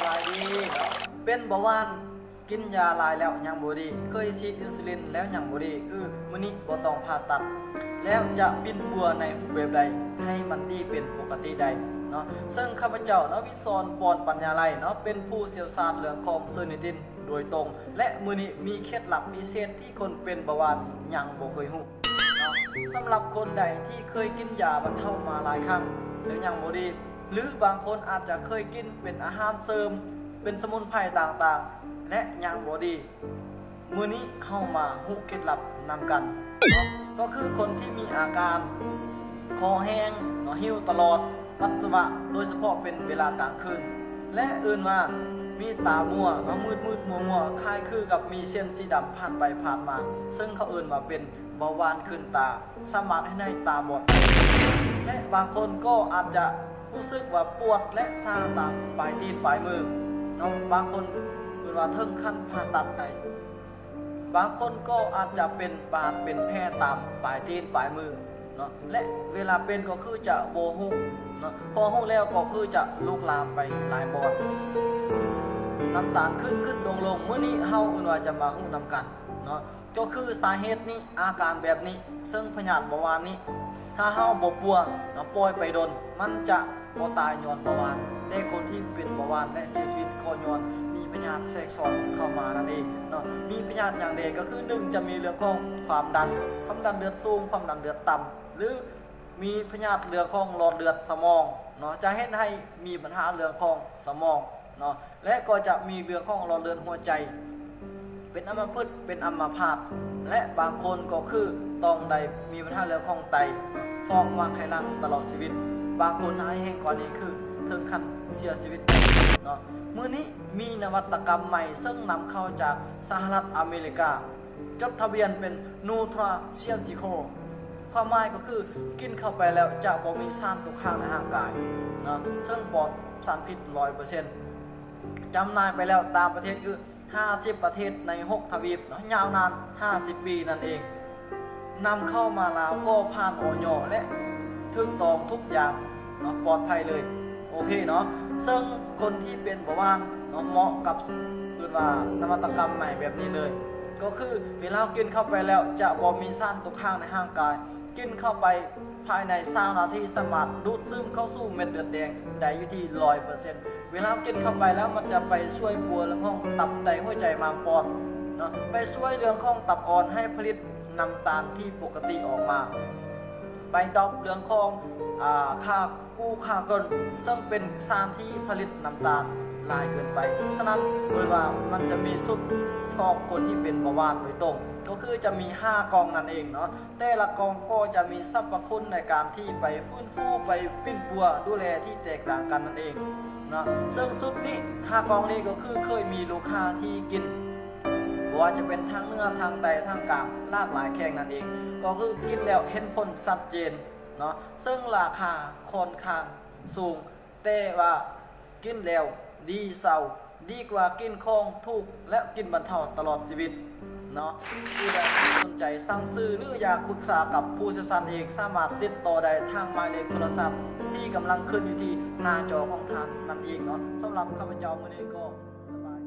ສະບາຍດີເນາະ ເປັນເບົາຫວານ ກິນຢາຫຼາຍແລ້ວຍັງບໍ່ດີ, ເຄີຍສີດອິນຊູລິນແລ້ວຍັງບໍ່ດີ, ຄືມື້ນີ້ບໍ່ຕ້ອງຜ່າຕັດ ແລ້ວຈະປິ່ນປົວໃນຮູບແບບໃດໃຫ້ມັນດີເປັນປົກກະຕິໄດ້ເນາະ. ເຊິ່ງຂ້າພະເຈົ້າ ນະວິສອນ ປອນປັນຍາໄລເນາະ ເປັນຜູ້ຊ່ຽວຊານເລື່ອງຂອງເຊີນິຕິນໂດຍຕົງ ແລະ ມື້ນີ້ມີເຄັດລັບພິເສດທີ່ຄົນເປັນເບົາຫວານຍັງບໍ່ເຄີຍຮູ້ເນາະ. ສຳລັບຄົນໃດທີ່ເຄີຍກິນຢາບັນເທົາມາຫຼາຍຄັ້ງແລ້ວຍັງບໍ່ດີ ຫຼື ບາງຄົນອາດຈະເຄີຍກິນເປັນອາຫານເສີມ ເປັນສະໝຸນໄພຕ່າງໆ ແລະ ຍັງບໍ່ດີ, ມື້ນີ້ເຮົາມາຮູ້ເຄັດລັບນຳກັນເນາະ. ກໍຄືຄົນທີ່ມີອາການຄໍແຫ້ງເນາະ, ຫິວຕະຫຼອດ, ປັດສະວະໂດຍສະເພາະເປັນເວລາກາງຄືນ ແລະ ເອີ້ນວ່າມີຕາມົວເນາະ, ມືດໆມົວໆ ຄ້າຍຄືກັບມີເສັ້ນສີດຳຜ່ານໄປຜ່ານມາ ເຊິ່ງເຂົາເອີ້ນວ່າເປັນເບົາຫວານຂຶ້ນຕາ ສາມາດເຮັດໃຫ້ຕາບອດໄດ້ ແລະ ບາງຄົນກໍອາດຈະຮູ້ສຶກວ່າປວດ ແລະ ຊາຕາມປາຍຕີນປາຍມືເນາະ, ບາງຄົນເອີ້ນວ່າເຖິງຂັ້ນຜ່າຕັດໄດ້, ບາງຄົນກໍອາດຈະເປັນບາດເປັນແຜຕາມປາຍຕີນປາຍມືເນາະ ແລະ ເວລາເປັນກໍຄືຈະບໍ່ຮູ້ເນາະ, ພໍຮູ້ແລ້ວກໍຄືຈະລຸກລາມໄປຫຼາຍບ່ອນ. ນ້ຳຕານຂຶ້ນໆລົງໆ ມື້ນີ້ເຮົາເອີ້ນວ່າຈະມາຮູ້ນຳກັນເນາະ. ກໍຄືສາເຫດນີ້ ອາການແບບນີ້ ເຊິ່ງພະຍາດເບົາຫວານນີ້ ຖ້າເຮົາບໍ່ປົວເນາະ ປ່ອຍໄປດົນ ມັນຈະບໍ່ຕາຍຍ້ອນເບົາຫວານ, ແຕ່ຄົນທີ່ເປັນເບົາຫວານ ແລະ ເສຍຊີວິດກໍຍ້ອນມີພະຍາດແຊກຊ້ອນເຂົ້າມານັ້ນເອງເນາະ. ມີພະຍາດຫຍັງແດ່? ກໍຄື ໜຶ່ງ ຈະມີເລື່ອງຂອງຄວາມດັນ, ຄວາມດັນເລືອດສູງ, ຄວາມດັນເລືອດຕ່ຳ ຫຼື ມີພະຍາດເລື່ອງຂອງຫຼອດເລືອດສະໝອງເນາະ, ຈະເຮັດໃຫ້ມີບັນຫາເລື່ອງຂອງສະໝອງເນາະ ແລະ ກໍຈະມີເລື່ອງຂອງຫຼອດເລືອດຫົວໃຈ ເປັນອຳມະພຶດ ເປັນອຳມະພາດ ແລະ ບາງຄົນກໍຄືຕ້ອງໄດ້ມີບັນຫາເລື່ອງຂອງໄຕ ຟອກ ໝາກໄຂ່ຫຼັງຕະຫຼອດຊີວິດ, ບາງຄົນຮ້າຍແຮງກວ່ານີ້ຄືເຖິງຂັ້ນເສຍຊີວິດໄດ້ເນາະ. ມື້ນີ້ມີນະວັດຕະກຳໃໝ່ ເຊິ່ງນຳເຂົ້າຈາກສະຫະລັດອາເມລິກາ ຈົດທະບຽນເປັນ Nutraceutical ຄວາມໝາຍກໍຄືກິນເຂົ້າໄປແລ້ວຈະບໍ່ມີສານຕົກຄ້າງໃນຮ່າງກາຍເນາະ, ເຊິ່ງປອດສານພິດຮ້ອຍເປີເຊັນ. ຈຳໜ່າຍໄປແລ້ວຕາມປະເທດອື່ນຫ້າສິບປະເທດໃນຫົກທະວີບເນາະ, ຍາວນານຫ້າສິບປີນັ້ນເອງ. ນຳເຂົ້າມາລາວກໍຜ່ານ ອອຍ ແລະ ຖືກຕ້ອງທຸກຢ່າງເນາະ, ປອດໄພເລີຍ. ໂອເຄເນາະ, ເຊິ່ງຄົນທີ່ເປັນເບົາຫວານເນາະ ເໝາະກັບ ເອີ້ນວ່ານະວັດຕະກຳໃໝ່ແບບນີ້ເລີຍ, ກໍຄືເວລາເຮົາກິນເຂົ້າໄປແລ້ວຈະບໍ່ມີສານຕົກຄ້າງໃນຮ່າງກາຍ, ກິນເຂົ້າໄປພາຍໃນຊາວນາທີ ສາມາດດູດຊຶມເຂົ້າສູ່ເມັດເລືອດແດງໄດ້ຢູ່ທີ່ຮ້ອຍເປີເຊັນ. ເວລາເຮົາກິນເຂົ້າໄປແລ້ວ ມັນຈະໄປຊ່ວຍປົວເລື່ອງຂອງຕັບ ໄຕ ຫົວໃຈ ມ້າມ ປອດເນາະ, ໄປຊ່ວຍເລື່ອງຂອງຕັບອ່ອນໃຫ້ຜະລິດນ້ຳຕານທີ່ປົກກະຕິອອກມາ, ໄປດຣອບເລື່ອງຂອງ ອາ ຄ່າ ກູຄາໂກນ ເຊິ່ງເປັນສານທີ່ຜະລິດນ້ຳຕານຫຼາຍເກີນໄປ. ສະນັ້ນ ເອີ້ນວ່າມັນຈະມີຊຸດຂອງຄົນທີ່ເປັນເບົາຫວານໂດຍຕົງ, ກໍຄືຈະມີຫ້າກ່ອງນັ້ນເອງເນາະ. ແຕ່ລະກ່ອງກໍຈະມີສັບພະຄຸນໃນການທີ່ໄປຟື້ນຟູ, ໄປປິ່ນປົວ, ດູແລທີ່ແຕກຕ່າງກັນນັ້ນເອງເນາະ. ເຊິ່ງຊຸດນີ້ ຫ້າກ່ອງນີ້ກໍຄືເຄີຍມີລູກຄ້າທີ່ກິນ ບໍ່ວ່າຈະເປັນທາງເໜືອ, ທາງໃຕ້, ທາງກາງ, ຫຼາກຫຼາຍແຂວງນັ້ນເອງ, ກໍຄືກິນແລ້ວເຫັນຜົນຊັດເຈນເນາະ. ເຊິ່ງລາຄາຂ້ອນຂ້າງສູງ ແຕ່ວ່າກິນແລ້ວດີເຊົາ ດີກວ່າກິນຂອງຖືກ ແລະ ກິນບັນເທົາຕະຫຼອດຊີວິດເນາະ. ຜູ້ໃດທີ່ສົນໃຈສັ່ງຊື້ ຫຼື ຢາກປຶກສາກັບຜູ້ຊ່ຽວຊານເອງ ສາມາດຕິດຕໍ່ໄດ້ທາງໝາຍເລກໂທລະສັບທີ່ກຳລັງຂຶ້ນຢູ່ທີ່ໜ້າຈໍຂອງທ່ານນັ້ນເອງເນາະ. ສຳລັບຂ້າພະເຈົ້າມື້ນີ້ກໍ